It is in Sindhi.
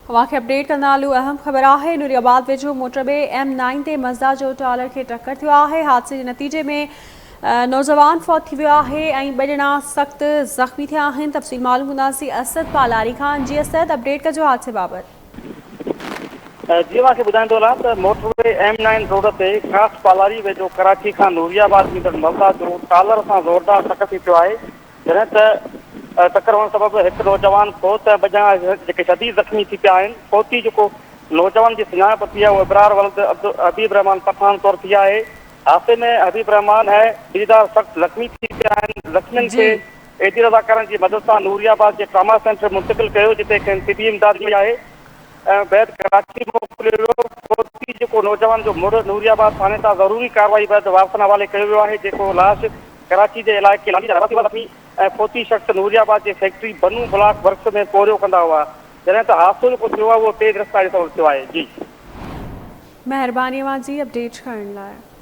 اوهان کي اپڊيٽ ڪندا هلون اهم خبر آهي نوري آباد ويجهو موٽر وي ايم نائن تي مزدا جو ٽرالر کي ٽڪر ٿيو آهي حادثي جي نتيجي ۾ نوجوان فوت ٿي ويو آهي ۽ ٻه ڄڻا سخت زخمي ٿيا آهن تفصيل معلوم ڪنداسين اسد پالاري کان جي اسد اپڊيٽ ڪجو حادثي بابت. جي اوهان کي ٻڌائيندو هلان ته motor V M nine road تي ڪاٺ پالاري ويجهو ڪراچي کان نوري آباد ويندڙ مزدا جو ٽرالر سان زوردار ٽڪر ٿي پيو آهي جڏهن ته ٽڪر هئڻ سبب هڪ نوجوان فوت ۽ ٻه ڄڻا جيڪي شديد زخمي ٿي پيا آهن. فوتي جيڪو نوجوان جي سڃاڻپ ٿي آهي اهو ابرار ولد حبيب الرحمان پٺاڻ طور ٿي آهي. حادثي ۾ حبيب الرحمان ۽ ديدار سخت زخمي ٿي پيا آهن. زخمين کي ايڌي رضاڪارن جي مدد سان نوري آباد جي ٽراما سينٽر منتقل ڪيو جتي کين طبي امداد ڏني وئي آهي ۽ بعد ڪراچي موڪليو ويو. فوتي جيڪو نوجوان جو مڙهه نوري آباد ٿاڻي تان ضروري ڪارروائي بعد وارثن حوالي ڪيو ويو آهي جيڪو لاش ڪراچي جي علائقي لانڍي جا رهواسي هئا، زخمي ۽ فوتي شخص نوري آباد جي فيڪٽري بنو بلاڪ ورڪس ۾ پورهيو ڪندا هئا، جڏهن ته حادثو جيڪو ٿيو آهي اهو تيز رفتاري سبب ٿيو آهي. جي. مهرباني اوهان جي اپڊيٽ ڪرڻ لاء.